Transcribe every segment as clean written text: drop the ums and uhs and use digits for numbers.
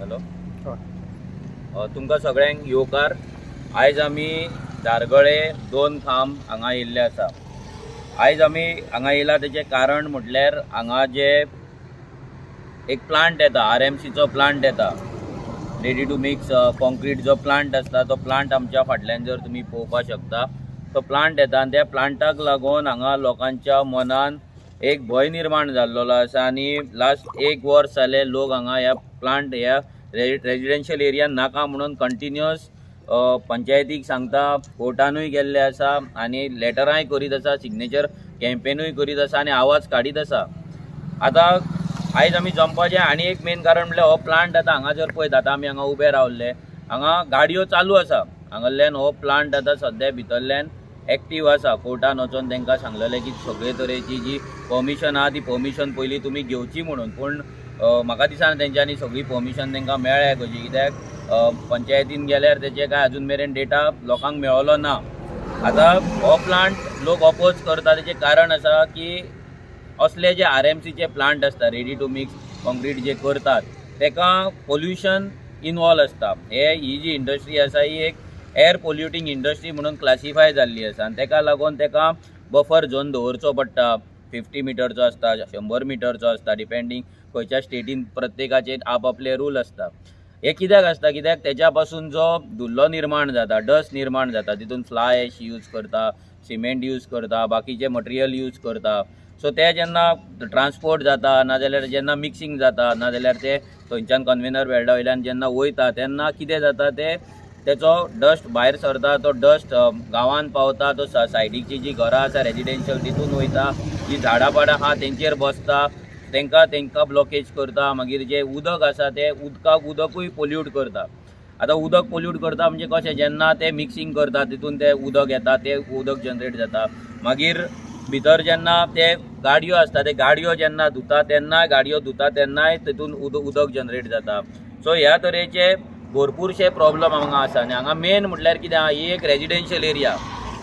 Hello, तुमकां सगळ्यांक येवकार. आयज आमी धारगळे दोन खांब हांगा येयल्ले आसा. आयज आमी हांगा येयला तेचें कारण म्हटल्यार हांगा जे एक प्लांट येता, आरएमसीचो प्लांट येता, रेडी टू मिक्स कॉन्क्रीट जो प्लांट आसता, तो प्लांट आमच्या फाटल्यान जर तुमी पळोवपाक शकता, तो प्लांट येता आनी त्या प्लांटाक लागून हांगा लोकांच्या मनान एक भंय निर्माण जाल्लो आसा. आनी लास्ट एक वर्स जालें, लोक हांगा ह्या प्लांट ह्या रेजिडेन्शियल एरियान नाका म्हणून कंटिन्युअस पंचायतीक सांगता, कोर्टानूय गेल्ले आसा आनी लेटरांय करीत आसा, सिग्नेचर कॅम्पेनूय करीत आसा आनी आवाज काडीत आसा. आतां आयज आमी जमपाचें आनी एक मेन कारण म्हणल्यार हो प्लांट आतां हांगा जर पळयता, आतां आमी हांगा उबे रावल्ले, हांगा गाडयो चालू आसा. हांगासरल्यान हो प्लांट आतां सद्या भितरल्यान एक्टीव आसा. कोर्टान वचोन तांकां सांगलेलें की सगळे तरेची जी परमिशन आहा, ती परमिशन पयलीं तुमी घेवची म्हणून. पूण म्हाका दिसना तेंच्यांनी सगळी परमिशन तांकां मेळ्ळ्या कशी, कित्याक पंचायतीन गेल्यार तेचे काय अजून मेरेन डेटा लोकांक मेळलो ना. आतां हो प्लांट लोक अपोज करता तेचें कारण आसा की असले जे आरएमसीचे प्लांट आसता, रेडी टू मिक्स कॉन्क्रीट जे करतात, तेका पोल्युशन इनवॉल्व आसता. हे ही जी इंडस्ट्री आसा, ही एक एअर पोल्युटींग इंडस्ट्री म्हणून क्लासिफाय जाल्ली आसा आनी तेका लागून तेका बफर झोन दवरचो पडटा. 50 मिटरचो आसता, 100 मिटरचो आसता, डिपेंडींग खंयच्या स्टेटीन, प्रत्येकाचे आप आपले रूल आसता. हे कित्याक आसता? कित्याक तेच्या पासून जो धुल्लो निर्माण जाता, डस्ट निर्माण जाता, तितून फ्लाय एश यूज करता, सिमेंट यूज करता, बाकीचे मटेरियल यूज करता. सो ते जेन्ना ट्रान्सपोर्ट जाता, नाजाल्यार जेन्ना मिक्सिंग जाता, नाजाल्यार ते थंयच्यान कन्वेयर बेल्टा वयल्यान जेन्ना वयता, तेन्ना कितें जाता, ते तेचो डस्ट भायर सरता. तो डस्ट गांवांत पावता, तो सायडीची जी घरां आसा रेजिडेन्शियल, तितून वयता, जी झाडां पाडां आहा तेंचेर बसता, तेंकां ब्लॉकेज करता. मागीर जे उदक आसा, ते उदकाक उदकूय पोल्यूट करता. आतां उदक पोल्यूट करता म्हणजे कशें? जेन्ना ते मिक्सिंग करता, तितून ते उदक येता, ते उदक जनरेट जाता. मागीर भितर जेन्ना ते गाडयो आसता, ते गाडयो जेन्ना धुता तेन्नाय, गाडयो धुता तेन्नाय तितून उदक जनरेट जाता. सो ह्या तरेचे भरपूरशे प्रॉब्लम हांगा आसा. आनी हांगा मेन म्हटल्यार कितें आहा, ही एक रेजिडेन्शियल एरिया.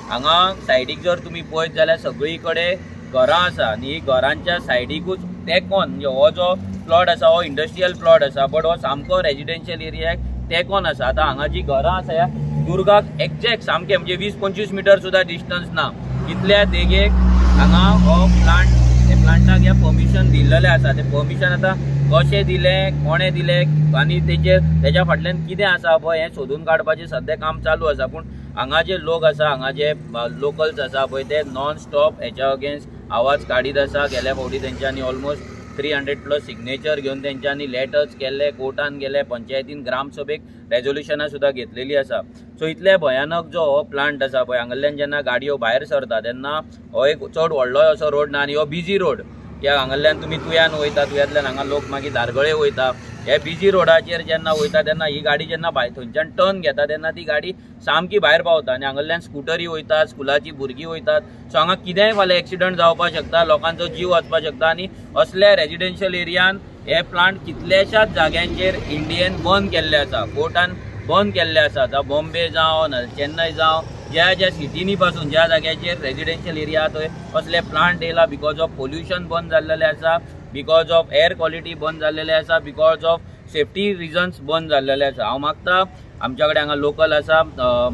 हांगा सायडीक जर तुमी पळयत जाल्यार सगळी कडेन घरां आसा आनी ही घरांच्या सायडीकूच तेंकोन, म्हणजे हो जो प्लॉट आसा हो इंडस्ट्रियल प्लॉट आसा, बट हो सामको रेजिडेन्शियल एरियाक तेंकोन आसा. आतां हांगा जी घरां आसा, ह्या दुर्गाक एक्झॅक्ट सामकें, म्हणजे 20-25 मिटर सुद्दां डिस्टन्स ना, इतल्या देगेक हांगा हो प्लांट, ते प्लांटाक हे परमिशन दिल्लेलें आसा. ते परमिशन आतां कशें दिलें, कोणें दिलें आनी तेजेर तेज्या फाटल्यान कितें आसा पळय, हें सोदून काडपाचें सद्या काम चालू आसा. पूण हांगा जे लोक आसा, हांगा जे लोकल्स आसा पळय, ते नॉन स्टॉप हेच्या अगेन्स्ट आवाज काडीत आसा. गेल्या फावटी तेंच्यांनी ऑलमोस्ट 300+ सिग्नेचर घेवन तेंच्यांनी लेटर्स केल्ले, कोर्टान गेले, पंचायतीन ग्रामसभेक रेजोल्युशनां सुद्दां घेतलेली आसा. सो इतले भयानक जो हो प्लांट आसा पळय, हांगासरल्यान जेन्ना गाडयो भायर सरता तेन्ना हो एक चड व्हडलो असो रोड ना आनी हो बिजी रोड. कित्याक हांगासरल्यान तुमी तुयान वयता, तुयांतल्यान हांगा लोक मागीर धारगळे वयता. हे बिजी रोडाचेर जेन्ना वयता तेन्ना ही गाडी जेन्ना भायर थंयच्यान टर्न घेता तेन्ना ती गाडी सामकी भायर पावता आनी हांगासरल्यान स्कुटरी वयतात, स्कुलाची भुरगीं वयतात. सो हांगा कितेंय फाल्यां एक्सिडंट जावपाक शकता, लोकांचो जीव वचपाक शकता. आनी असल्या रेजिडेन्शियल एरियान हे प्लांट कितल्याशाच जाग्यांचेर इंडियेन बंद केल्ले आसा, कोर्टान बंद केल्ले आसा. जावं बॉम्बे जावं, नाजाल्यार चेन्नय जावं, ज्या ज्या सिटींनी पासून ज्या जाग्याचेर रेजिडेन्शियल एरिया, थंय असले प्लांट येयला because of pollution बंद जाल्लेले आसा, because of air quality बंद जाल्लेले आसा, because of safety reasons बंद जाल्लेले आसा. हांव मागता, आमच्या कडेन हांगा लोकल आसा,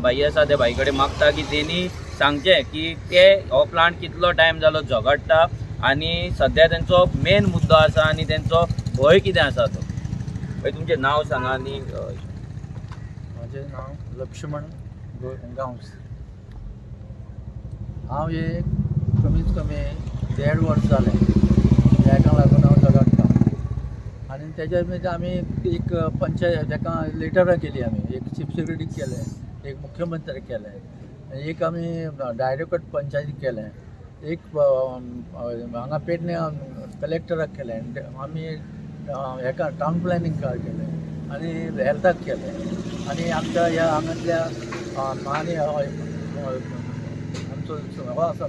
भाई आसा, त्या भाई कडेन मागता की तेणी सांगचें की ते हो प्लांट कितलो टायम जालो झगडटा आनी सद्या तेंचो मेन मुद्दो आसा आनी तेंचो भंय कितें आसा तो. भाई, तुमचें नांव सांगा आनी म्हजें नांव लक्ष्मण गांवस. हांव एक कमीत कमी देड वर्स जालें हेका लागून हांव झगडटा. आनी तेज्या मागीर आमी एक पंचायत तेका लेटरां केली आमी. एक चीफ सेक्रेटरीक केलें, एक मुख्यमंत्र्याक केलें, एक आमी डायरेक्ट पंचायतीक केलें, एक हांगा पेडणे कलेक्टराक केलें, आमी हेका टावन प्लॅनिंग केलें आनी हेल्थाक केलें. आनी आमच्या ह्या हांगातल्या आनी आमचो हो आसा,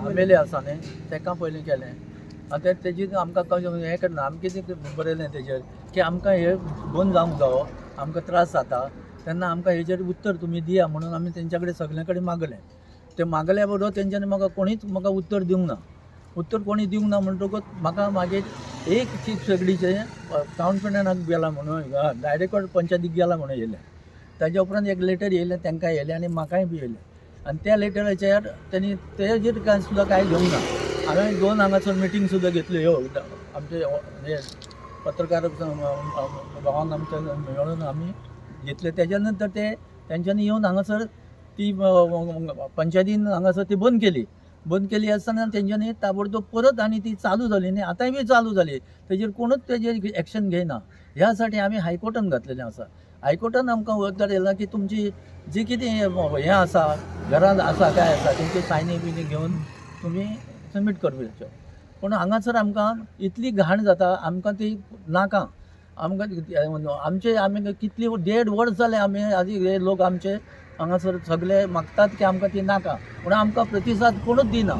एमएलए आसा न्ही, तेका पयलीं केलें. आनी ते तेजी आमकां कशें हें करना. आमी कितें बरयलें तेजेर की आमकां हे बंद जावंक जावो, आमकां त्रास जाता, तेन्ना आमकां हेजेर उत्तर तुमी दिया म्हणून आमी तेंच्या कडेन सगल्या कडेन मागलें. ते मागल्या बरोबर तेंच्यांनी म्हाका कोणीच म्हाका उत्तर दिवंक ना. उत्तर कोणी दिवंक ना म्हणटकूच म्हाका मागीर एक चीफ सेक्रेटरीचें टावन प्लॅनाक गेला म्हणून डायरेक्ट पंचायतीक गेला म्हणून येयलें. ताज्या उपरांत एक लेटर येयलें, तांकां येयलें आनी म्हाकाय बी येयलें. आनी त्या लेटराचेर तेणी तेजेर कांय सुद्दां कांय घेवंक ना. हांवें 2 हांगासर मिटींग सुद्दां घेतल्यो ह्यो आमचे हे पत्रकार भावांक आमच्या मेळून आमी घेतले. तेज्या नंतर ते तेंच्यांनी येवन हांगासर ती पंचायतीन हांगासर ती बंद केली. बंद केली आसतना तेंच्यांनी ताबडतोब परत आनी ती चालू जाली आनी आतांय बी चालू जाली. तेजेर कोणूच तेजेर एक्शन घेयना. ह्या साठी आमी हायकोर्टान घातलेलें आसा. हायकोर्टान आमकां उत्तर येयलां की तुमची जी कितें हें आसा, घरांत आसा काय आसा तेंच्यो सायनी बिनी घेवन तुमी सबमीट करपाच्यो. पूण हांगासर आमकां इतली घाण जाता, आमकां ती नाका. आमकां आमचे आमी कितली 1.5 वर्स जालें आमी आदी हे लोक आमचे हांगासर सगळे मागतात की आमकां ती नाका, पूण आमकां प्रतिसाद कोणूच दिना.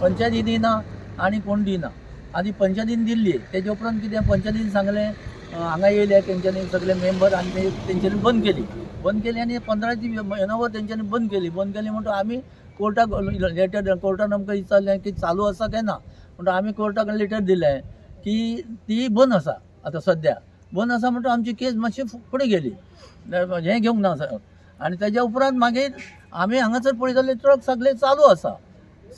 पंचायती दिना आनी कोण दिना. आनी पंचायतीन दिल्ली तेजे उपरांत कितें पंचायतीन सांगलें हांगा येयले तेंच्यांनी सगळे मेंबर आनी ते तेंच्यांनी बंद केली. बंद केली आनी 15 म्हयनोभर तेंच्यांनी बंद केली. बंद केली म्हणटकच आमी कोर्टाक लेटर, कोर्टान आमकां विचारलें की चालू आसा काय ना, म्हणटकच आमी कोर्टाक लेटर दिलें की ती बंद आसा आतां सद्या बंद आसा. म्हणटकच आमची केस मातशी फुडें गेली, हें घेवंक ना. आनी तेज्या उपरांत मागीर आमी हांगासर पळयत जाल्यार ट्रक सगळे चालू आसा,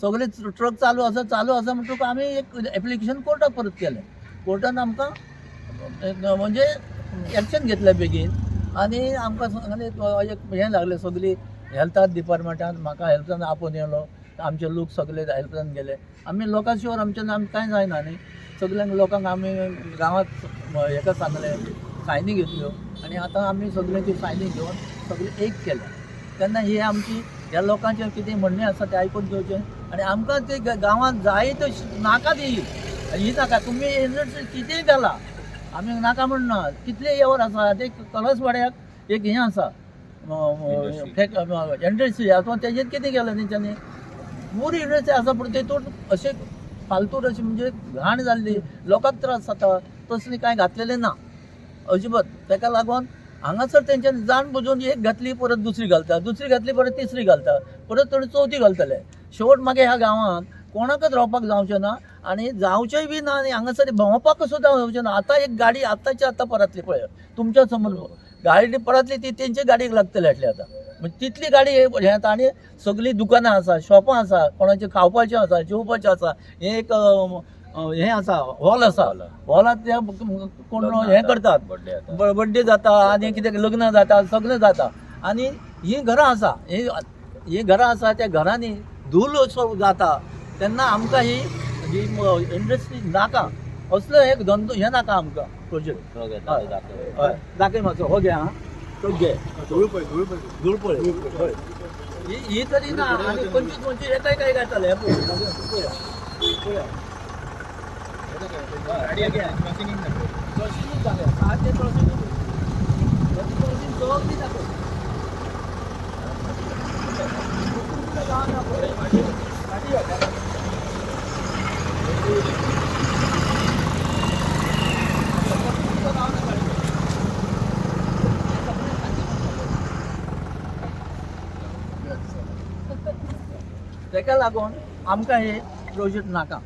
सगळे ट्रक चालू आसा, चालू आसा. म्हणटकच आमी एक एप्लिकेशन कोर्टाक परत केलें. कोर्टान आमकां म्हणजे एक्शन घेतलें बेगीन आनी आमकां सांगलें एक हें लागलें सगळी हेल्थान डिपार्टमेंटान म्हाका हेल्थान आपोवन येयलो. आमचे लोक सगळे हेल्थान गेले. आमी लोकां शिवाय आमच्यान आमी कांय जायना न्ही. सगल्यांक लोकांक आमी गांवांत हेका सांगलें, सायनी घेतल्यो आनी आतां आमी सगळ्यांची सायनी घेवन सगळे एक केले. तेन्ना ही आमची ह्या लोकांचें कितें म्हणणें आसा तें आयकून घेवचें आनी आमकां ते गांवांत जाय तशी नाका ती ही नाका. तुमी इंडस्ट्री कितेंय घाला, आमी नाका म्हणना. कितले येवर आसा ते कलसवाड्याक एक हें आसा इंडस्ट्री आसा, तेजेर कितें केलें तेंच्यांनी? पुरी इंडस्ट्री आसा, पूण तेतून अशें फालतू अशें म्हणजे घाण जाल्ली, लोकांक त्रास जाता तसलें कांय घातलेलें ना अजिबात. तेका लागून हांगासर तेंच्यांनी जाण बुजून एक घातली परत दुसरी घालता, दुसरी घातली परत तिसरी घालता, परत थोडी चवथी घालतले. शेवट मागीर ह्या गांवांत कोणाकच रावपाक जावचें ना आनी जावचेंय बी ना आनी हांगासर भोंवपाक सुद्दां जावचें ना. आतां एक गाडी आतांच्या आतां परतली पळय तुमच्या समोर, गाडी परतली ती तेंचे गाडयेक लागतली आसली आतां. म्हणजे तितली गाडी हें जाता. आनी सगळीं दुकानां आसा, शॉपां आसा, कोणाचें खावपाचें आसा, जेवपाचें आसा, हें एक हें आसा, हॉल आसा. हॉलांत ते कोण हें करतात, बड्डे जाता आनी कितें लग्न जाता, सगळें जाता. आनी हीं घरां आसा, हीं घरां आसा, त्या घरांनी धूल असो जाता. तेन्ना आमकां ही जी इंडस्ट्री नाका, असलो एक धंदो हें नाका आमकां प्रोजेक्ट. हय, दाखय मातसो हो घे. आं, तो घे. धूळ पळय, धूळ पळय. धूळ पळय. हय, ही ही तरी ना. आनी 25 25 येताय काय घातले हें पळय, पळया पळया. क्रॉसिंगूच जालें, सारकें क्रॉसिंगूच, क्रॉसिंग सगळी दाखय. तेका लागून आमकां हे प्रोजेक्ट नाका.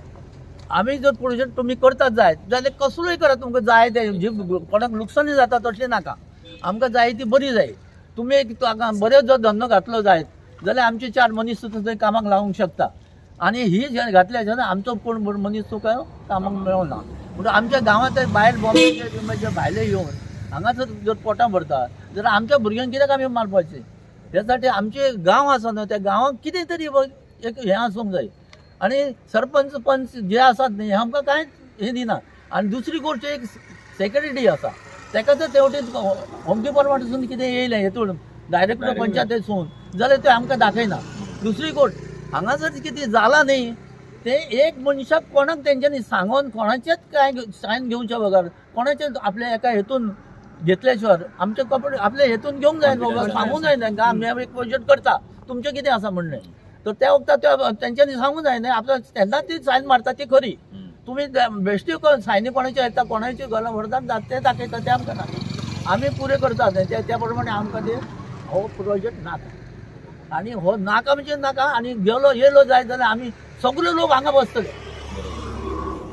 आमी जर प्रोजेक्ट तुमी करतात जायत जाल्यार कसलोय करात, तुमकां जाय ते, जी कोणाक लुकसाणी जाता तसली नाका. आमकां जाय ती बरी जाय. तुमी एक बरो जर धंदो घातलो जायत जाल्यार आमचे 4 मनीस सुद्दां थंय कामाक लावंक शकता. आनी ही जे घातली जाल्यार आमचो कोण मनीस तुका कामाक मेळना. म्हणून आमच्या गांवांत भायर बॉम्बे भायले येवन हांगासर जर पोटां भरता जाल्यार आमच्या भुरग्यांक कित्याक आमी मारपाचें? ह्या साठी आमचे गांव आसा न्हू, त्या गांवांत कितें तरी एक हें आसूंक जाय. आनी सरपंच पंच जे आसात न्ही, आमकां कांयच हें दिना. आनी दुसरी गोश्ट, एक सेक्रेटरी आसा, तेका जर तेवटेन होम डिपार्टमेंटसून कितें येयलें हेतून डायरेक्ट पंचायतीसून जाल्यार ते आमकां दाखयना. दुसरी गोश्ट, हांगासर कितें जालां न्ही तें एक मनशाक कोणाक तेंच्यांनी सांगोन कोणाचेच कांय सायन घेवच्या बगर, कोणाचेच आपल्या एका हेतून घेतल्या शिवाय आमचे कपडे आपल्या हेतून घेवंक जाय बाबा, सांगूंक जाय तांकां आमी एक प्रोजेक्ट करता, तुमचें कितें आसा म्हणणें. तर त्या वखदार तेंच्यांनी सांगूंक जाय न्ही आपल्या, तेन्ना ती सायन मारता ती खरी. तुमी बेश्टी सायनी कोणाच्यो येता, कोणाच्यो गला व्हरतात ते दाखयता, ते आमकां नाका. आमी पुरे करतात न्ही त्या प्रमाणे आमकां ते हो प्रोजेक्ट नाका. आनी हो नाका म्हणजे नाका. आनी गेलो येयलो जायत जाल्यार आमी सगळे लोक हांगा बसतले.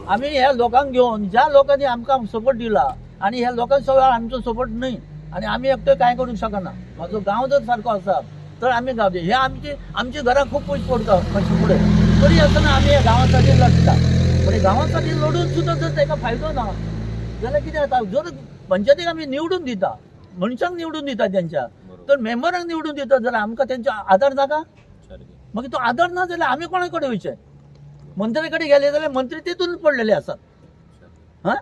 आमी ह्या लोकांक घेवन, ज्या लोकांनी आमकां सपोर्ट दिला आनी ह्या लोकां सगळो आमचो सपोर्ट न्हय आनी आमी एकटो कांय करूंक शकना. म्हाजो गांव जर सारको आसा तर आमी गावचे हे आमची आमची घरां खूब पयस पडटा मातशी फुडें, तरी आसतना आमी ह्या गांवा साठी लडटा. पण गांवा साठी लडून सुद्दां जर ताका फायदो ना जाल्यार कितें जाता? जर पंचायतीक आमी निवडून दिता, मनशांक निवडून दिता तेंच्या, तर मेंबरांक निवडून दिता जाल्यार आमकां तेंचो आदार नाका? मागीर तो आदार ना जाल्यार आमी कोणा कडेन वयचें? मंत्र्या कडेन गेले जाल्यार मंत्री तेतून पडलेले आसात. हां,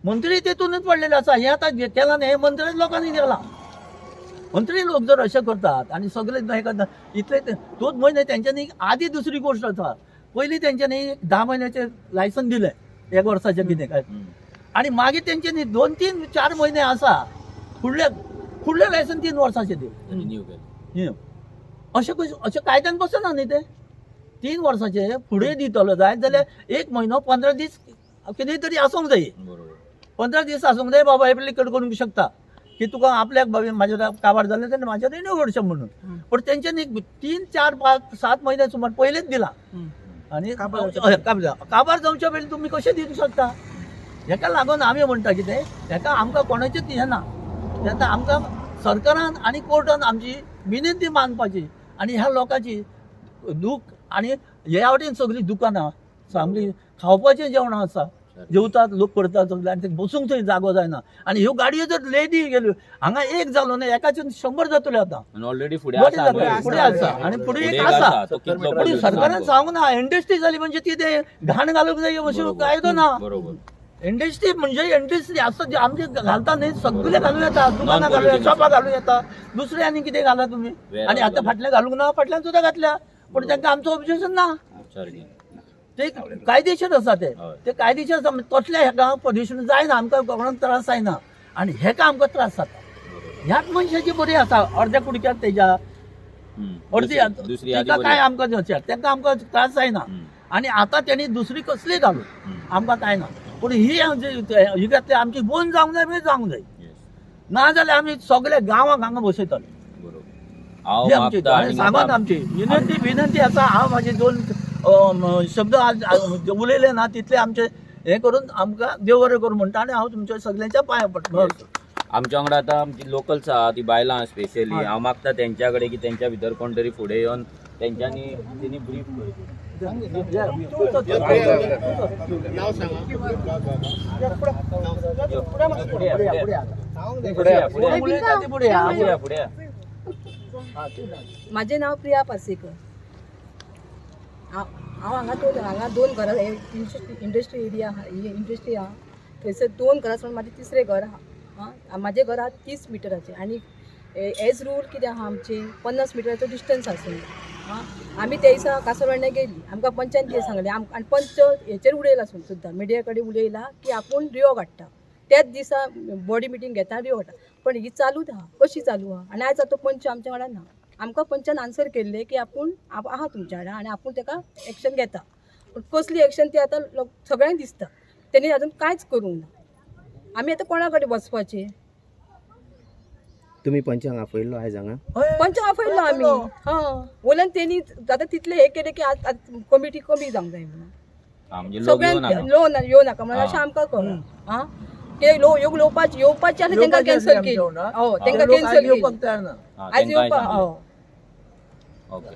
मंत्री तेतूनच पडलेले आसा. हें आतां केलां न्ही, हें मंत्री लोकांनी केलां. मंत्री लोक जर अशें करतात आनी सगळे हें करतात इतले दोन म्हयने तेंच्यांनी. आदी दुसरी गोश्ट आसा, पयलीं तेंच्यांनी 10 म्हयन्याचें लायसन दिलें, एक वर्साचें कितें काय, आनी मागीर तेंच्यांनी 2, 3, 4 म्हयने आसा फुडले फुडलें लायसन 3 वर्साचें दिलें. रिन्यू केलें. हें अशें कशें? अशें कायद्यान बसना न्ही तें. 3 वर्साचे फुडें दितलो जायत जाल्यार एक म्हयनो 15 दीस कितें तरी आसूंक जाय. 15 दीस आसूंक जाय बाबा, एप्लिकेट करूंक शकता की तुका आपल्याक बाबा म्हाजें काबार जालें जाल्यार म्हाजें रिन्यू करचें म्हणून. पण तेंच्यांनी 3, 4, 5, 7 म्हयने सुमार पयलींच दिलां आनी काबार. हय, काबार जावच्या पयलीं तुमी कशें दिवंक शकता? हेका लागून आमी म्हणटा कितें, हेका आमकां कोणाचेच हें ना. तेन्ना आमकां सरकारान आनी कोर्टान आमची विनंती मानपाची आनी ह्या लोकांची दूख. आनी ह्या वटेन सगळीं दुकानां, सामकी खावपाचीं जेवणां आसा, जेवतात लोक, करतात सगळे, आनी ते बसूंक थंय जागो जायना. आनी ह्यो गाडयो जर लेदी गेल्यो, हांगा एक जालो न्ही, एकाच्यान 100 जातल्यो आतां. आनी ऑलरेडी फुडें बरें आसा. जातलें, न्हय? फुडें आसा आनी फुडें फुडें एक एक आसा. आसा, तो कितलो पूण pollution सरकारान सामको. सांगूंक ना, इंडस्ट्री जाली म्हणजे ती ते घाण घालूंक जाय अशें कायदो ना. इंडस्ट्री म्हणजे इंडस्ट्री आसा जी आमची घालता न्ही, सगळे घालूं येता, दुकानां घालूं येता, शॉपां घालूं येता, दुसरें आनी कितें घाला तुमी. Warehouse आनी आतां घालूं. फाटल्यान घालूंक ना, फाटल्यान सुद्दां घातल्या, पूण तांकां आमचो ऑब्जेक्शन ना. ते कायदेशीर आसा ते. ते कायदेशीर आसा म्हणजे तसल्या हेका पोल्युशन जायना, आमकां कोणाक त्रास जायना आनी हेका आमकां त्रास जाता. ह्याच मनशाची बरी आसा अर्द्या कुडक्यात तेज्या अर्दी दुसरी यादी तिका बरी. काय आमकां तांकां आमकां त्रास जायना. आनी आतां तेणी दुसरी कसली घालूं, आमकां कांय ना, पूण ही ही घातली आमची बंद जावंक जाय म्हणजे जावंक जाय. ना जाल्यार आमी सगळे गांवाक हांगा बसयतले. बरोबर, हांव ही आमची मागता आनी आनी सांगून आमची विनंती विनंती आसा. हांव म्हाजे दोन शब्द आज आज उलयले ना तितले आमचे हें करून आमकां देव बरें करूं म्हणटा आनी हांव तुमच्या सगल्यांच्या पांया पडटा. आमच्या वांगडा आतां आमची लोकल्स आहा ती बायलां स्पेशली. हांव मागता तेंच्या कडेन की तेंच्या भितर कोण तरी फुडें येवन तेंच्यांनी तेणी ब्रीफ करची. फुडें या, फुडें या. फुडें या, फुडें या. पुढे या. फुडें या, फुडें या. माझे नाव प्रिया पारसेकर. हांव हांव हांगा दोन हांगा दोन घरां, इंडस्ट्री एरिया आहा, ही इंडस्ट्री आहा थंयसर दोन घरां सोडून म्हाजें तिसरें घर आहा. आं, म्हाजें घर आहा 30 मिटराचें आनी एज रूल कितें आहा, आमचें 50 मिटराचो डिस्टन्स आसूं. आं, आमी त्या दिसा कासरवाड्यां गेल्ली, आमकां पंचान कितें सांगलें आम आनी पंच हेचेर उलयला सुद्दां, मिडिया कडेन उलयला की आपूण रिओ काडटा त्याच दिसा, बॉडी मिटींग घेता, रिओ काडटा. पण ही चालूच आहा, कशी चालू आहा? आनी आयज आतां पंच आमच्या वांगडा ना. आमकां पंचान आन्सर केल्लें की आपूण आहा तुमच्या वांगडा आनी आपूण ताका एक्शन घेता, पूण कसली एक्शन ती आतां लोक सगळ्यांक दिसता. तेणी अजून कांयच करूंक ना. आमी आतां कोणा कडेन वचपाचें? तुमी पंचांक आपयल्लो आयज हांगा? पंच आपयलो आमी. हां, उलोवन तेणी आतां तितलें हें केलें की आज कमिटी कमी जावंक जाय म्हणून. हा, म्हणजे लोक येवन सगळ्यांक नाका. लोन येवं नाका म्हणून अशें आमकां कळ्ळां. आं, ते लोक येवपाचे येवपाचे आनी तांकां कॅन्सल केली. हो, तांकां कॅन्सल केली. येवपाक तयार ना. हा, आयज तेंकांय येवपा सांगलें. हो. ओके,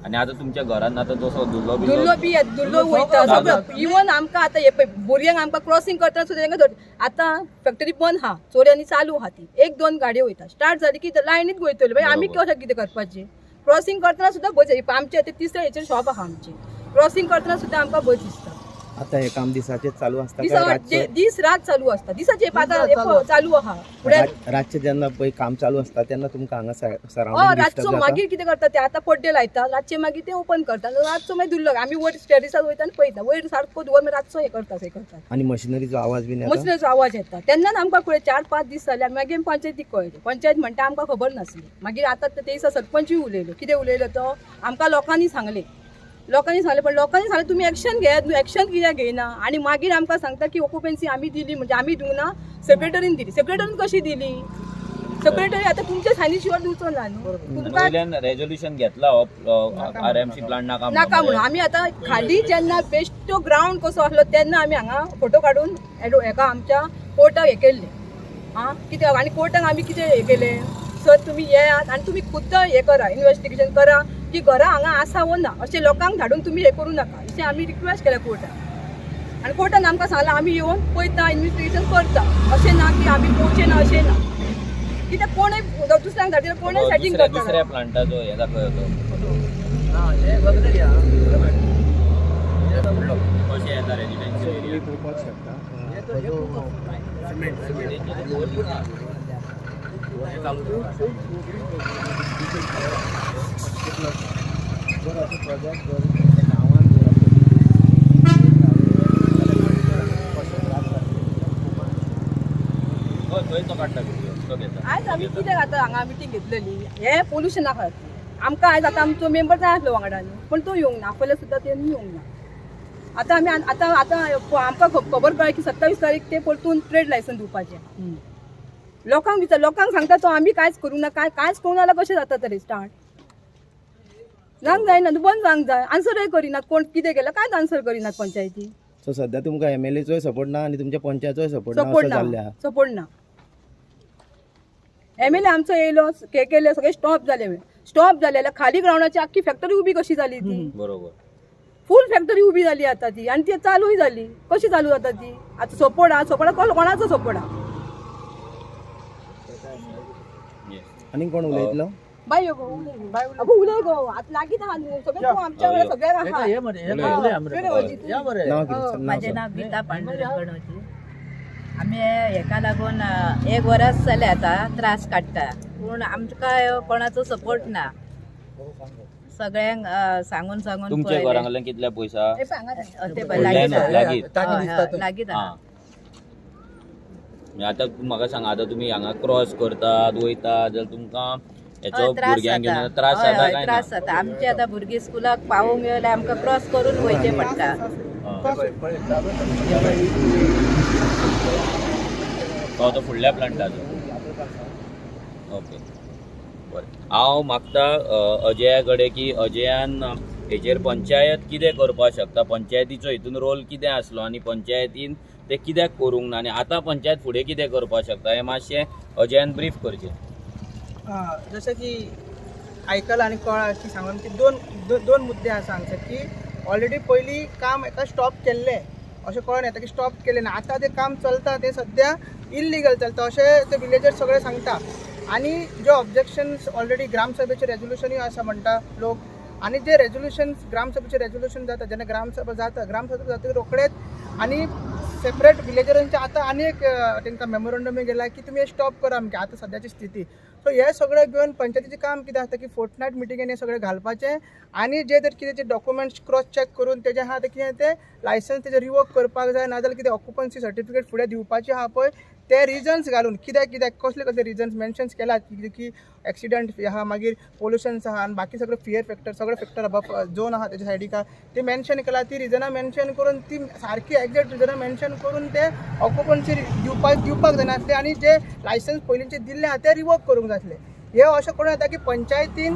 आनी आतां तुमच्या घरान आतां जसो धुल्लो बिल्लो धुल्लो बी धुल्लो वयता सगळो. इवन आमकां आतां हे पळय भुरग्यांक आमकां क्रॉसींग करतना सुद्दां तांकां आतां फॅक्टरी बंद आहा, चोरयांनी चालू आहा ती, एक दोन गाडयो वयता, स्टार्ट जाली की लायनीत वयतल्यो. मागीर आमी कशें कितें करपाचें? क्रॉसींग करतना सुद्दां भंय. आमचे आतां तिसऱ्या हेचेर शॉप आहा आमचें, क्रॉसींग करतना सुद्दां आमकां भंय दिसता. आतां हें काम दिसाचें चालू आसता दिसा काय रातचें? दीस रात चालू आसता. दिसाचे आतां चालू आहा फुडें. रातचें जेन्ना पळय काम चालू आसता तेन्ना तुमकां हांगा हय, सरावंडींग रातचो डिस्टर्ब जाता? मागीर कितें करता ते आतां पड्डे लायता, रातचे मागीर ते ओपन करता. रातचो मागीर धुल्लो आमी वयर स्टेरिसार वयता आनी पळयता वयर सारको धुवर, मागीर रातचो हें करता, हें करता. आनी मशिनरीचो आवाज बीन येता? मशिनाचो आवाज येता तेन्नाच आमकां कळ्ळें. 4-5 दीस जाले आनी मागीर आमी पंचायतीक कळयलें. पंचायत म्हणटा आमकां खबर नासली. मागीर आतां ते दिसा सरपंचूय उलयलो. कितें उलयलो तो, आमकां लोकांनी सांगलें, लोकांनी सांगलें, पण लोकांनी सांगलें तुमी एक्शन घेयात न्हू, एक्शन कित्याक घेयना? आनी मागीर आमकां सांगता की ऑक्युपन्सी आमी दिली, म्हणजे आमी दिवंक ना, सेक्रेटरीन दिली. सेक्रेटरीन कशी दिली? सेक्रेटरी आतां तुमच्या सायनी शिवाय दिवचो ना न्हू आनी तुमकां. वयल्यान रेजोल्युशन घेतला हो आरएमसी प्लांट नाका म्हणून. नाका म्हणून आमी आतां खाली जेन्ना बेश्टो ग्रावंड कसो आसलो तेन्ना आमी हांगा फोटो काडून हेका आमच्या कोर्टाक हें केल्लें. आं, कित्याक आनी कोर्टाक आमी कितें हें केलें, सर तुमी येयात आनी तुमी खुद्द हें करा, इन्वेस्टिगेशन करा की घरां हांगा आसा वो ना, अशें लोकांक धाडून तुमी हें करूं नाका, अशें आमी रिक्वेस्ट केलें कोर्टाक. आनी कोर्टान आमकां सांगलां आमी येवन पळयता, इन्वेस्टिगेशन करता, अशें ना की आमी पळोवचें ना, अशें ना. कित्याक कोणूय दुसऱ्यांक धाडटा, कोणूय सेटींग दुसऱ्या करता. दुसऱ्या प्लांटाचो हे दाखय तो. हा, हे सगळे घ्या. कशें येता रेजिडेन्शियल एरिया. पळोवपाक शकता. हे तर- हे खूप. जर असो प्रोजेक्ट जर गांवान जर हय, थंय तो काडटा व्हिडिओ तो घेता. आयज आमी कित्याक आतां हांगा मिटींग घेतलेली हे पोल्युशना खातीर. आमकां आयज आतां आमचो मेंबर जाय आसलो वांगडा न्हू, पूण तो येवंक ना, आपयल्यार सुद्दां तेणी येवंक ना. आतां आमी आतां आतां आमकां खबर कळ्ळें की 27 तारीख ते परतून ट्रेड लायसन्स दिवपाचें. लोकांक विचार, लोकांक सांगता तो आमी कांयच करूंक ना, कांय कांयच करूंक ना जाल्यार कशें जाता तरी स्टार्ट जावंक जायना, बंद जावंक जाय. आन्सरय करिनात, कोण कितें केलें कांयच आन्सर करिनात पंचायती. सो सध्या तुमकां एमएलएचोय सपोर्ट ना आनी तुमच्या पंचायतचोय सपोर्ट ना सपोर्ट असं जाल्लें ना, आहा. सपोर्ट ना. एमएलए आमचो येयलो, हे केले, सगळें स्टॉप जालें. स्टॉप जालें जाल्यार खाली ग्रावंडाची आख्खी फॅक्टरी उबी कशी जाली ती? बरोबर. फूल फॅक्टरी उबी जाली आतां ती, आनी ती चालूय जाली. कशी चालू जाता ती? आतां सपोर्ट आहा, सपोर्ट कोणाचो सपोर्ट आहा? येस. आनी कोण उलयतलो? बाय यो गो, अगो उलय गो, आतां लागींच आहा न्हू सगळें, तूं आमच्या वांगडा सगळ्यांक आहा. हे मरे, हे उलय आमरे. या बरे. नांव कितें? नांव माझे सांग. नाव गीता पांडुरंग गणोजी. आमी हेका लागून एक वरस जालें आतां त्रास काडटा, पूण आमकां कोणाचो सपोर्ट ना. सगळ्यांक सांगून सांगून तुमच्या पळयलें. घरांतल्यान कितले पयसा? हे पळय हांगा. ते पळय, व्हडल्यान लागींच आहा. लागींच. ताकी हय, दिसता हय, थंय. लागींच आहा. आं, म्हणजे आतां तूं म्हाका सांग, आतां तुमी हांगा क्रॉस करतात वयता जाल्यार तुमकां हेचो हय, त्रास भुरग्यांक जाता. घेवन त्रास हय, जाता हय, काय ना? त्रास जाता. आमची आतां भुरगीं स्कुलाक पावोवंक येयल्यार आमकां क्रॉस करून वयचें पडटा. आं. तो तो फुडल्या प्लांटाचो. ओके, बरें. हांव मागता अजया कडेन की अजयान हेचेर पंचायत कितें करपाक शकता, पंचायतीचो हितून रोल कितें आसलो आनी पंचायतीन ते कित्याक करूंक ना आनी आतां पंचायत फुडें कितें करपाक शकता हें मातशें अजयान ब्रीफ करचें. जशें की आयकलां आनी कळ्ळां की सांगून की दोन दोन मुद्दे आसा हांगसर की ऑलरेडी पयलीं काम एका स्टॉप केल्लें अशें कळोन येता की स्टॉप केलें ना, आतां तें काम चलता तें सद्या इल्लिगल चलता अशें ते विलेजर्स सगळे सांगता. आनी जे ऑब्जेक्शन्स ऑलरेडी ग्रामसभेचें रेजोल्युशनूय आसा म्हणटा लोक, आनी जे रेजोल्युशन ग्रामसभेचें रेजोल्युशन जाता जेन्ना ग्रामसभा जाता, ग्रामसभा जातकीर रोखडेच आनी सेपरेट विलेजरांचे आतां आनी एक तांकां मेमोरंडमूय गेला की तुमी हें स्टॉप करा अमकें आतां सद्याची स्थिती. सो हे सगळें घेवन पंचायतीचें काम कितें आसता की फोर्टनायट मिटिंगेन हें सगळें घालपाचें आनी जे जर कितें जे डॉक्युमेंट्स क्रॉस चॅक करून तेजें आहा तें कितें तें लायसन्स तेजें रिवोक करपाक जाय, नाजाल्यार कितें ऑक्युपन्सी सर्टिफिकेट फुडें दिवपाची आहा पळय ते रिजन्स घालून कित्याक कित्याक कसले कसले रिजन्स मेन्शन्स केला की एक्सिडंट आहा, मागीर पोल्युशन्स आहा आनी बाकी सगळे फियर फॅक्टर सगळे फॅक्टर अबव झोन आहा तेच्या सायडीक आहा ते मेन्शन केला, ती रिजनां मेन्शन करून ती सारकी एग्जॅक्ट रिजनां मेन्शन करून ते ऑक्युपन्सी दिवपाक दिवपाक जायनासले आनी जे लायसन्स पयलींचे दिल्ले आहा ते रिवोक करूंक जाय आसले. हे अशें करून जाता की पंचायतीन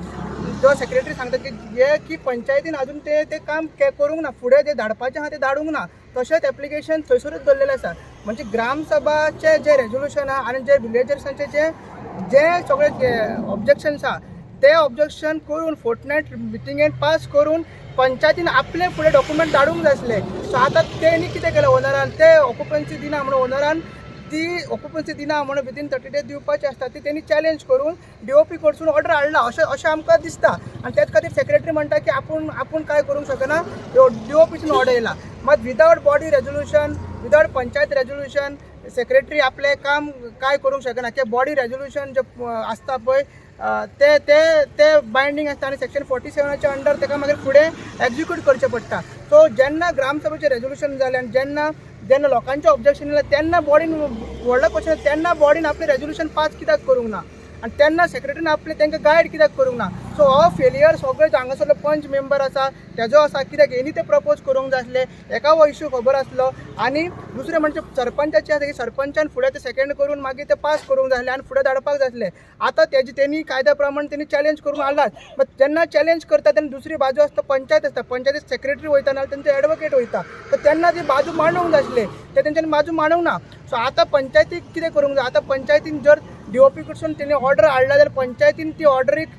जो सेक्रेटरी सांगता की हे की पंचायतीन अजून ते ते काम करूंक ना, फुडें जे धाडपाचें आहा तें धाडूंक ना, तशेंच एप्लिकेशन थंयसरूच दवरलेलें आसा. म्हणजे ग्रामसभाचें जें रेजोल्युशन आहा आनी जे विलेजर्सांचे जे जे सगळे ऑब्जेक्शन्स आहा ते ऑब्जेक्शन करून फोर्टनायट मिटिंगेन पास करून पंचायतीन आपले फुडें डॉक्युमेंट धाडूंक जाय आसले. सो आतां तेणी कितें केलें, ओनरान ते ऑक्युपन्सी दिना म्हणून ओनरान ती ऑक्युपन्सी दिना म्हणून विदीन 30 डेज दिवपाची आसता ती तेणी चॅलेंज करून डीओपी कडसून ऑर्डर हाडला अशें अशें आमकां दिसता. आनी त्याच खातीर सेक्रेटरी म्हणटा की आपूण आपूण कांय करूंक शकना, डीओपीसून ऑर्डर येयला. मात without body resolution, without panchayat resolution secretary आपलें काम काय करूंक शकना. की बॉडी रेजोल्युशन जे आसता पळय ते ते ते बायंडींग आसता आनी सेक्शन 47च्या अंडर ताका मागीर फुडें एक्जिक्यूट करचें पडटा. सो जेन्ना ग्रामसभेचें रेजोल्युशन जालें आनी जेन्ना जेन्ना लोकांचें ऑब्जेक्शन येयलें तेन्ना बॉडीन व्हडलो क्वेश्चन, तेन्ना बॉडीन आपलें रेजोल्युशन पास कित्याक करूंक ना? आनी तेन्ना सेक्रेटरीन आपले तांकां गायड कित्याक करूंक ना? सो हो फेलियर सगळे हांगासरलो पंच मेंबर आसा तेजो आसा, कित्याक हेणी ते प्रपोज करूंक जाय आसले, हेका हो इशू खबर आसलो. आनी दुसरें म्हणजे सरपंचाचे आसा की सरपंचान फुडें ते सेकंड करून मागीर ते पास करूंक जाय आसले आनी फुडें धाडपाक जाय आसले. आतां तेजे तेणी कायद्या प्रमाण तेणी चॅलेंज करून हाडलात. बट जेन्ना चॅलेंज करता तेन्ना दुसरी बाजू आसता, पंचायत आसता, पंचायती सेक्रेटरी वयता नाल्यार तेंचे एडवोकेट वयता. तर तेन्ना ती बाजू मांडूंक जाय आसले, ते तेंच्यांनी बाजू मांडूंक ना. सो आतां पंचायतीक कितें करूंक जाय? आतां पंचायतीन जर डीओपी कडसून तेणी ऑर्डर हाडला जाल्यार पंचायतीन ती ऑर्डरीक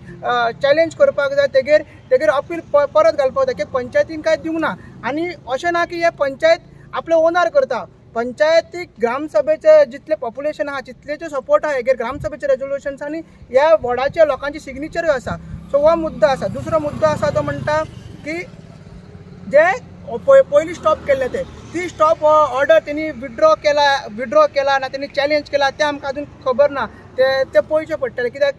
चॅलेंज करपाक जाय, तेगेर तेगेर अपील परत घालपाक जाय की पंचायतीन कांय दिवंक ना. आनी अशें ना की हे पंचायत आपले ओनार करता. पंचायतीक ग्रामसभेचे जितले पॉप्युलेशन आहा तितलेचे सपोर्ट आहा हेगेर ग्रामसभेचे रेजोल्युशन्स आनी ह्या वॉर्डाच्या लोकांची सिग्नेचरूय आसा. सो हो मुद्दो आसा. दुसरो मुद्दो आसा तो म्हणटा की जे पयलीं स्टॉप केल्ले ते ती स्टॉप ऑर्डर तेणी विड्रॉ केला ना तेणी चॅलेंज केला तें आमकां अजून खबर ना. ते ते पळोवचें पडटलें, कित्याक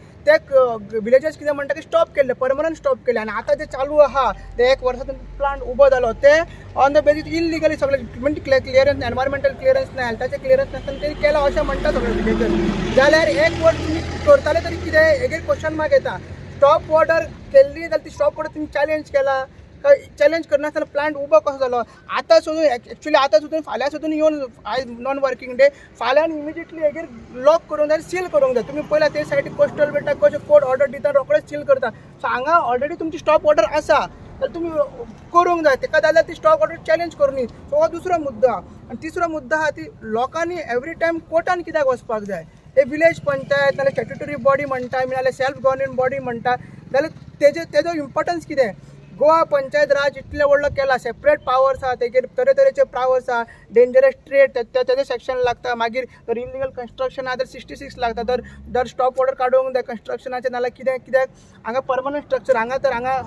ते विलेजर्स कितें म्हणटा की स्टॉप केल्ले, परमनंट स्टॉप केले आनी आतां ते चालू आहा, ते एक वर्सा प्लांट उबो जालो ते ऑन the basis illegally सगळे, म्हणजे क्लियरन्स, एनवायरमेंटल क्लियरन्स ना, हेल्थाचें क्लियरन्स नासतना तेणी केलां अशें म्हणटा सगळे विलेजर्स. जाल्यार एक वर्स तुमी करताले तरी कितें हेगेर क्वेश्चन मार्क येता. स्टॉप ऑर्डर केल्ली जाल्यार ती स्टॉप ऑर्डर तुमी चॅलेंज केला काय चॅलेंज करनासतना प्लांट उबो कसो जालो? आतां सोदून, एक्चुली आतां सोदून, फाल्यां सोदून येवन, आयज नॉन वर्किंग डे, फाल्यां इमिजिएटली हेगेर लॉक करूंक जाय, सील करूंक जाय. तुमी पळयला ते सायडीक कोस्टल बेटा कशें कोर्ट ऑर्डर दिता, रोखडेच सील करता. सो हांगा ऑलरेडी तुमची स्टॉप ऑर्डर आसा जाल्यार तुमी करूंक जाय तेका, जाल्यार ती स्टॉप ऑर्डर चॅलेंज करूं. सो हो दुसरो मुद्दो आहा. आनी तिसरो मुद्दो आहा ती लोकांनी एवरी टायम कोर्टान कित्याक वचपाक जाय? हे विलेज पंचायत नाल्यार स्टॅट्युटरी बॉडी म्हणटा आमी, नाल्यार सेल्फ गव्हर्निंग बॉडी म्हणटा जाल्यार तेजे तेजो इम्पोर्टन्स कितें? गोवा पंचायत राज इतले व्हडलो केला, सेपरेट पावर्स आहा तेगेर, तरेतरेचे पावर्स आहा. डेंजरस ट्रेड तेजे सेक्शन लागता, मागीर जर इलिगल कन्स्ट्रक्शन आहा तर 66 लागता. तर जर स्टॉप ऑर्डर काडूंक जाय कन्स्ट्रक्शनाचें नाल्यार कितें, कित्याक हांगा परमनंट स्ट्रक्चर हांगा, तर हांगा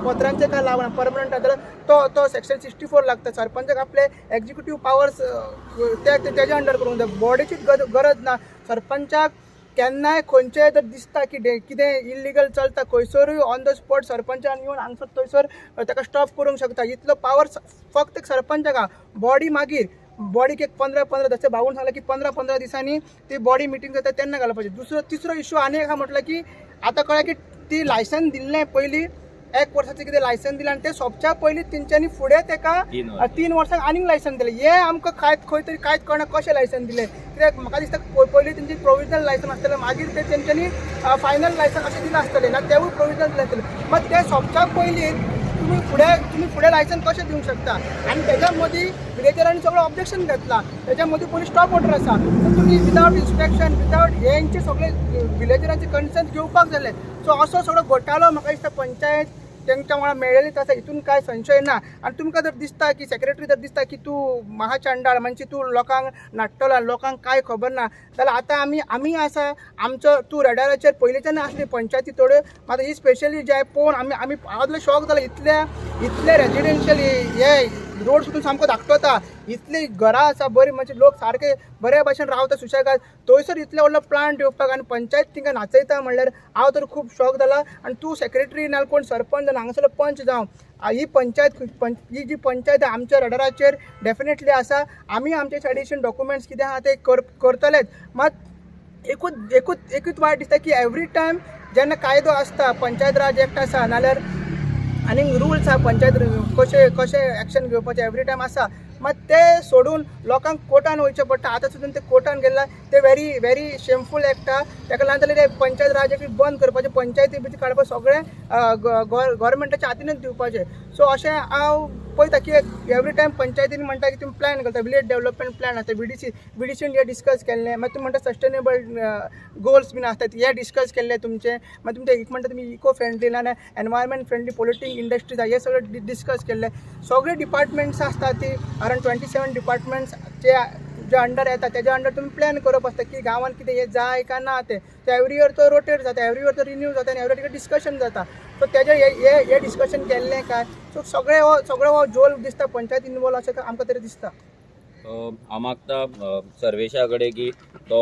पत्रांचें काय लागना, परमनंट आहा जाल्यार तो तो सेक्शन 64 लागता. सरपंचाक आपले एक्झिक्युटीव पावर्स ते तेज्या अंडर करूंक जाय, बॉडीचीच गरज ना. सरपंचाक केन्नाय खंयचेय जर दिसता की कितें इलिगल चलता खंयसरूय, ऑन the spot सरपंचान येवन हांगसर थंयसर ताका स्टॉप करूंक शकता. इतलो पावर फक्त एक सरपंचाक आहा. बॉडी मागीर बॉडीक एक 15 15, जशें भाऊन सांगलें की 15 15 दिसांनी ती बॉडी मिटींग जाता तेन्ना घालपाची. दुसरो तिसरो इशू आनी एक आहा, म्हटल्यार की आतां कळ्ळें की ती लायसन दिल्लें पयलीं एक वर्साचें कितें लायसन दिलें आनी तें सोंपच्या पयलीं तेंच्यांनी फुडें तेका 3 वर्सां. 3 वर्सांक आनीक लायसन दिलें. हें आमकां कांय खंय तरी कांयच कळना कशें लायसन दिलें, कित्याक म्हाका दिसता पयलीं तेंची प्रोविजनल लायसन आसतलें, मागीर ते तेंच्यांनी फायनल लायसन अशें दिलां आसतलें ना तेवूय प्रोविजनल दिलें आसतलें. मात तें सोंपच्या पयलीं तुमी फुडें लायसन कशें दिवंक शकता? आनी तेज्या मदीं विलेजरांनी सगळें ऑब्जेक्शन घेतलां, तेज्या मदीं पयलीं स्टॉप ऑर्डर आसा, तर तुमी विदावट इन्स्पेक्शन, विदावट हेंचे सगळे विलेजरांचे कन्सर्न घेवपाक जालें. सो असो सगळो घोटाळो म्हाका दिसता पंचायत तेंच्या वांगडा मेळ्ळेलीच आसा, हितून कांय संशय ना. आनी तुमकां जर दिसता की सेक्रेटरी जर दिसता की तूं महाचांडाळ, म्हणजे तूं लोकांक नाडटलो आनी लोकांक कांय खबर ना, जाल्यार आतां आमी आसा, आमचो तूं रडाराचेर पयलींच्यान आसली पंचायती थोड्यो, मात ही स्पेशली जे पळोवन आमी हांव शॉक जाला. इतल्या इतले रेजिडेन्शियल हे रोड सुद्दां सामको धाकटो आसा, इतली घरां आसा बरी, म्हणजे लोक सारके बरे भशेन रावता सुशेगाद, थंयसर इतले व्हडलो प्लांट येवपाक आनी पंचायत तिंका नाचयता म्हणल्यार हांव तर खूब शॉक जाला. आनी तूं सेक्रेटरी नाल्यार कोण सरपंच आनी हांगासरलो पंच जावं, ही पंचायत ही जी पंचायत आहा आमच्या रडाराचेर डेफिनेटली आसा. आमी आमचे सायडीच्यान डॉक्युमेंट्स कितें आहा ते करतलेच. मात एकूच एकूच एकूच वायट दिसता की एवरी टायम जेन्ना कायदो आसता, पंचायत राज एक्ट आसा नाल्यार आनीक रुल्स आहा, पंचायत कशें कशें एक्शन घेवपाचें एवरी टायम आसा, मात ते सोडून लोकांक कोर्टान वयचें पडटा. आतां सुद्दां ते कोर्टान गेल्ला ते व्हेरी व्हेरी शेमफूल एक्ट आहा. ताका लागून जाल्यार ते पंचायत राज एक्ट बंद करपाचें, पंचायती बी काडपाक सगळें गव्हर्मेंटाच्या हातीनूच दिवपाचें. सो अशें हांव पळयता की एवरी टायम पंचायतीन म्हणटा की तुमी प्लॅन करता, विलेज डेवलपमेंट प्लॅन आसता, VDC, VDCन हे डिस्कस केल्लें, मागीर तुमी म्हणटा सस्टेनेबल गोल्स बीन आसतात, हे डिस्कस केल्ले तुमचे, मागीर तुमचे एक म्हणटा तुमी इको फ्रेंडली नाल्यार एनवायरमेंट फ्रेंडली पोल्युटींग इंडस्ट्रीज आहा, हे सगळे डिस्कस केल्ले. सगळे डिपार्टमेंट्स आसता ती अरावंड 27 डिपार्टमेंट्स जे जे अंडर येता तेज्या अंडर तुमी प्लॅन करप आसता की गांवान कितें हें जाय काय ना तें. एवरी इयर तो रोटेट जाता, एवरी इयर तो रिन्यू जाता आनी एवरी इयर डिस्कशन जाता. सो तेजें हे हे हे डिस्कशन केल्लें काय? सो सगळें हो सगळो हो जोल दिसता पंचायत इनवॉल्व अशें आमकां तरी दिसता. हांव मागता सर्वेशा कडेन की तो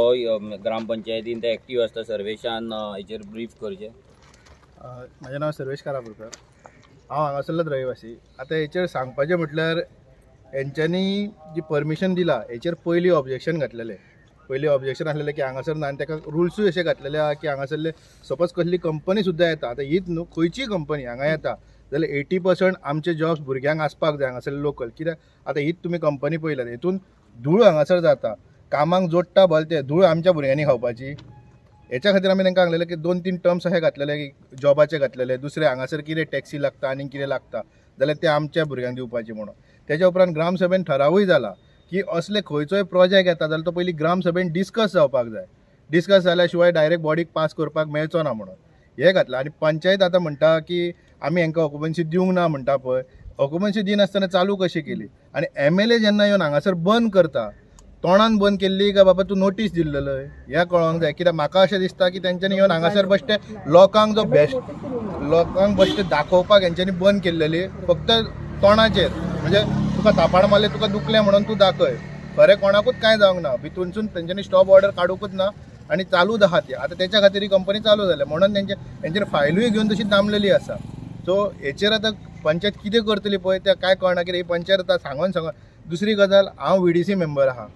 ग्रामपंचायतीन ते एक्टीव आसता, सर्वेशान हेचेर ब्रीफ करचें. म्हाजें नांव सर्वेश कारापुरकर, हांव हांगासरलोच रहिवासी. आतां हेचेर सांगपाचें म्हटल्यार हेंच्यांनी जी परमिशन दिला हेचेर पयलीं ऑब्जेक्शन घातलेलें. पयलीं ऑब्जेक्शन आसलेलें की हांगासर ना आनी ताका रुल्सूय अशे घातलेले आहा की हांगासरले सपोज कसली कंपनी सुद्दां येता, आतां हीच न्हू, खंयचीय कंपनी हांगा येता जाल्यार 80% आमचे जॉब्स भुरग्यांक आसपाक जाय हांगासरले लोकल. कित्याक आतां हीच तुमी कंपनी पळयल्यात, हितून धूळ हांगासर जाता, कामाक जोडटा भले ते धूळ आमच्या भुरग्यांनी खावपाची. हेच्या खातीर आमी तांकां सांगलेलें की 2-3 टर्म्स अशे घातलेले की जॉबाचे घातलेले, दुसरे हांगासर कितें टॅक्सी लागता आनी कितें लागता जाल्यार ते आमच्या भुरग्यांक दिवपाची म्हणून. तेच्या उपरांत ग्रामसभेन ठरावूय जाला की असले खंयचोय प्रोजेक्ट येता जाल्यार तो पयलीं ग्रामसभेन डिस्कस जावपाक जाय, डिस्कस जाल्या शिवाय डायरेक्ट बॉडीक पास करपाक मेळचो ना म्हणून हें घातलां. आनी पंचायत आतां म्हणटा की आमी हांकां ऑक्युपन्सी दिवंक ना म्हणटा पळय, ऑक्युपन्सी दिनासतना चालू कशी केली? आनी एम एल ए जेन्ना येवन हांगासर बंद करता, तोंडान बंद केल्ली काय बाबा तूं नोटीस दिल्लेलो हें कळोंक जाय. कित्याक म्हाका अशें दिसता की तेंच्यांनी येवन हांगासर बश्टे लोकांक जो बेस्ट लोकांक बश्टे दाखोवपाक हेंच्यांनी बंद केल्लेली फक्त तोंडाचेर, म्हणजे तुका थापाड मारले तुका दुखलें म्हणून तूं दाखय, खरें कोणाकूच कांय जावंक ना. भितूनसून तेंच्यांनी स्टॉप ऑर्डर काडुंकूच ना आनी चालूच आहा ती. आतां तेच्या खातीर ही कंपनी चालू जाल्या म्हणून तेंचेर फायलूय घेवन तशी दामलेली आसा. सो हेचेर आतां पंचायत कितें करतली पळय तें कांय कळना. कित्याक ही पंचायत आतां सांगोन सांगोन. दुसरी गजाल, हांव VDC member आहा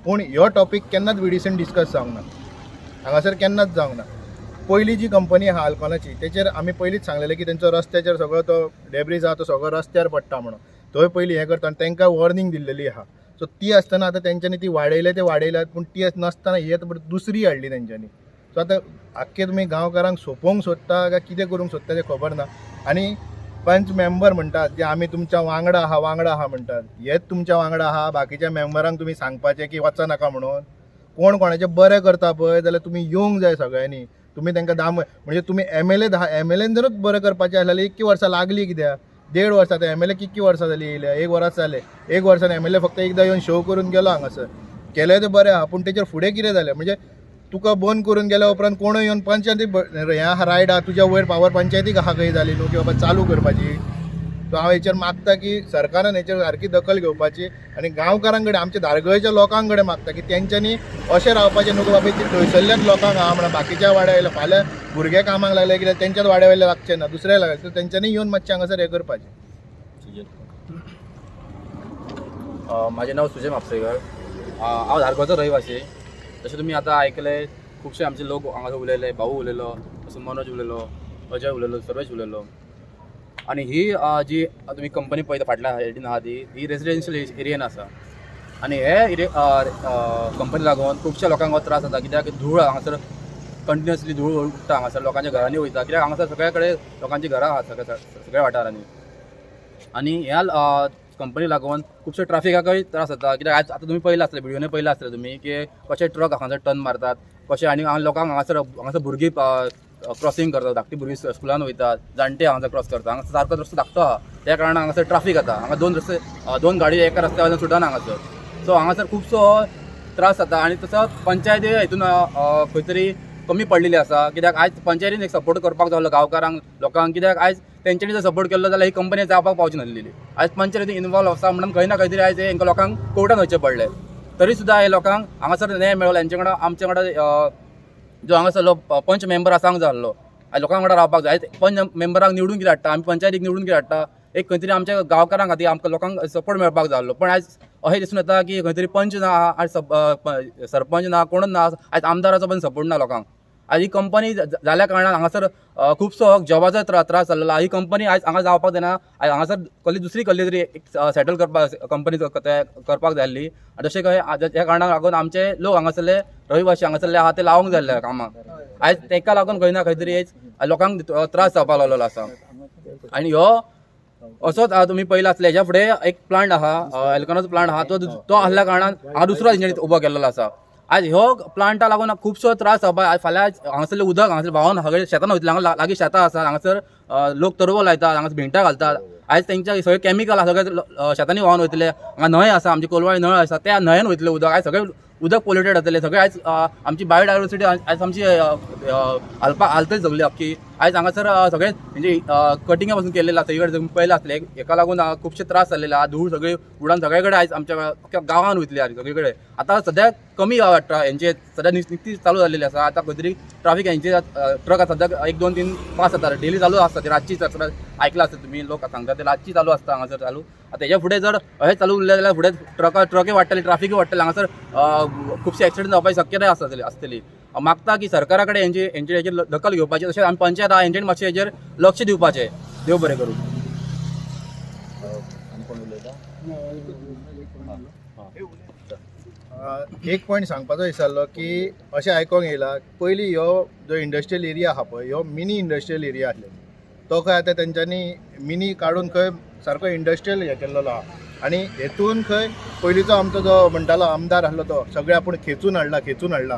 पूण ह्यो टॉपीक केन्नाच VDCन डिस्कस जावंक ना, हांगासर केन्नाच जावंक ना. पयली जी कंपनी आहा आल्कॉनाची तेचेर आमी पयलींच सांगलेलें की तेंचो रस्त्याचेर सगळो तो डेब्रीज आहा तो सगळो रस्त्यार पडटा म्हणून थंय पयलीं हें करता आनी तांकां वॉर्निंग दिल्लेली आहा. सो ती आसतना आतां तेंच्यांनी ती वाडयल्या ते वाडयल्यात, पूण ती नासतना ही आतां दुसरी हाडली तेंच्यांनी. सो आतां आख्खे तुमी गांवकारांक सोंपोवंक सोदता काय कितें करूंक सोदता तें खबर ना. आनी पंच मेंबर म्हणटात की आमी तुमच्या वांगडा आहा, वांगडा आहा म्हणटात, हेच तुमच्या वांगडा आहा, बाकीच्या मेंबरांक तुमी सांगपाचें की वचनाका नाका म्हणून. कोण कोणाचें बरें करता पळय जाल्यार तुमी येवंक जाय सगळ्यांनी, तुमी तांकां दाम म्हणजे तुमी MLA MLAन जरूच बरें करपाचें आसलें जाल्यार इतकी वर्सां लागली कित्याक? 1.5 वर्सां आतां MLA कितकी वर्सां जाली येयल्या, 1 वरां जालें, 1 वर्सान MLA फक्त एकदां येवन शो करून गेलो हांगासर, केलें तें बरें आहा पूण तेचेर फुडें कितें जालें? म्हणजे तुका बंद करून गेल्या उपरांत कोणूय येवन पंचायती हें आहा रायट आहा तुज्या वयर पावर पंचायतीक आहा खंय जाली न्हू की बाबा चालू करपाची. सो हांव हेचेर मागता की सरकारान हेचेर सारकी दखल घेवपाची आनी गांवकारां कडेन आमच्या धारगळच्या लोकां कडेन मागता की तेंच्यांनी अशें रावपाचें न्हू की बाबा ती थंयसरल्याच लोकांक आहा म्हणून बाकीच्या वाड्या वयल्या फाल्यां भुरगे कामाक लागले कित्याक तेंच्याच वाड्या वयले लागचे ना, दुसऱ्या लागले, सो तेंच्यांनी येवन मातशें हांगासर हें करपाचें. म्हाजें नांव सुजय म्हापसेकर, हांव धारगळचो रहिवासी. जशें तुमी आतां आयकलें खुबशे आमचे लोक हांगासर उलयले, भाऊ उलयलो, तसो मनोज उलयलो, अजय उलयलो, सर्वेश उलयलो. आनी ही जी तुमी कंपनी पळयता फाटल्या सायडीन आहा ती ही रेजिडेन्शियल एरियेन आसा. आनी हे कंपनी लागून खुबश्या लोकांक हो त्रास जाता, कित्याक धूळ हांगासर कंटिन्युअसली धूळ उडटा हांगासर लोकांच्या घरांनी वयता, कित्याक हांगासर सगळे कडेन लोकांची घरां आहात सगळ्या वाठारांनी. आनी ह्या कंपनी लागून खुबशे ट्राफिकाकय त्रास जाता, कित्याक आयज आतां तुमी पळयलां आसतलें, व्हिडियोनी पळयलां आसतलें तुमी की कशे ट्रक हांगासर टर्न मारतात कशे. आनी हांगा लोकांक हांगासर भुरगीं क्रॉसिंग करतात, धाकटी भुरगीं स्कुलान वयतात, जाणटे हांगासर क्रॉस करतात, हांगासर सारको रस्तो धाकटो आहा, त्या कारणान हांगासर ट्राफीक जाता. हांगा 2 रस्ते 2 गाडी एका रस्त्या वयल्यान सुटना हांगासर. सो हांगासर खुबसो त्रास जाता. आनी तसोच पंचायती हितून खंय तरी कमी पडलेली आसा, कित्याक आयज पंचायतीन एक सपोर्ट करपाक जाय गांवकारांक लोकांक, कित्याक आयज तेंच्यांनी जर सपोर्ट केल्लो जाल्यार ही कंपनी जावपाक पावची नासलेली. आयज पंचायती इनवॉल्व आसा म्हणून खंय ना खंय तरी आयज हेंकां लोकांक कोर्टान वयचें पडलें, तरी सुद्दां हे लोकांक हांगासर न्याय मेळ्ळो. हेंचे वांगडा आमचे वांगडा जो हांगासरलो पंच मेंबर आसांक जाय आसलो, आयज लोकां वांगडा रावपाक जाय. पंच मेंबरांक निवडून कितें हाडटा आमी, पंचायतीक निवडून कितें हाडटा, एक खंय तरी आमच्या गांवकारां खातीर आमकां लोकांक सपोर्ट मेळपाक जाय आसलो. पण आयज अशें दिसून येता की खंय तरी पंच ना, आयज सरपंच ना, कोणूच ना, आयज आमदाराचो पण सपोर्ट ना लोकांक. आयज ही कंपनी जाल्या कारणान हांगासर खुबसो जॉबाचो त्रास जाल्लो. ही कंपनी आयज हांगा जावपाक जायना, आयज हांगासर कसली दुसरी कसली तरी एक सेटल करपाक कंपनी करपाक जाय आसली. आनी तशें खंय ह्या कारणाक लागून आमचे लोक हांगासरले रहिवासी हांगासरले आहा ते लावंक जाय आसले कामाक, आयज तेका लागून खंय ना खंय तरी लोकांक त्रास जावपाक लागलेलो आसा. आनी ह्यो असोच तुमी पळयला आसतलें, हेज्या फुडें एक प्लांट आहा, एल्कॉनाचो प्लांट आहा, तो आसल्या कारणान हांगा दुसरो तेंच्यांनी उबो केल्लो आसा. आयज ह्यो प्लांटा लागून खुबसो त्रास जावपाक. आयज फाल्यां हांगासरलें उदक हांगासर व्हांवन सगळे शेतान वयतलें. हांगा लागीं शेतां आसा, हांगासर लोक तरवो लायतात, हांगासर भिंटां घालतात. आयज तेंच्या सगळे केमिकल आसा सगळे शेतांनी व्हांवन वयतले. हांगा न्हंय आसा, आमची कोलवाळी न्हंय आसा, त्या न्हंयेन वयतलें उदक. आयज सगळें उदक पोल्युटेड जातलें सगळें. आयज आमची बायोडायवर्सिटी आयज आमची हालतली सगळी अख्खी. आयज हांगासर सगळें म्हणजे कटिंगा पासून केल्लें आसा इकडे पयलें आसलें हेका लागून खुबशे त्रास जाल्लेले आहा. धूळ सगळी उडान सगळे कडेन आयज आमच्या अख्ख्या गांवान वयतली आहा सगळे कडेन. आतां सद्या कमी हेंचे सद्या निकती चालू जाल्लेली आसा. आतां खंय तरी ट्राफीक हेंचे ट्रक सद्याक 1 2 3 5 जाता डेली चालू आसता. ते रातची आयकलां आसता तुमी, लोक सांगता ते रातची चालू आसता हांगासर चालू. आतां हेज्या फुडें जर अशें चालू उरलें जाल्यार फुडें ट्रकय वाडटले, ट्राफिकूय वाडटलें हांगासर, खुबशे एक्सिडंट जावपाची शक्यताय आसतली. हांव मागता की सरकारा कडेन हेंचे हेंचे हेजेर दखल घेवपाची, तशेंच आमी पंचायत आहा हेंचेर मातशें हेजेर लक्ष दिवपाचें. देव बरें करूं. आनी कोण उलयता? एक पॉयंट सांगपाचो विसरलो की अशें आयकोंक येयला, पयलीं ह्यो जो इंडस्ट्रियल एरिया आहा पळय, ह्यो मिनी इंडस्ट्रियल एरिया आसलेलो, तो खंय आतां तेंच्यांनी मिनी काडून खंय सारको इंडस्ट्रियल हें केल्लो आहा. आनी हेतून खंय पयलींचो आमचो जो म्हणटालो आमदार आसलो तो सगळें आपूण खेचून हाडला, खेचून हाडला.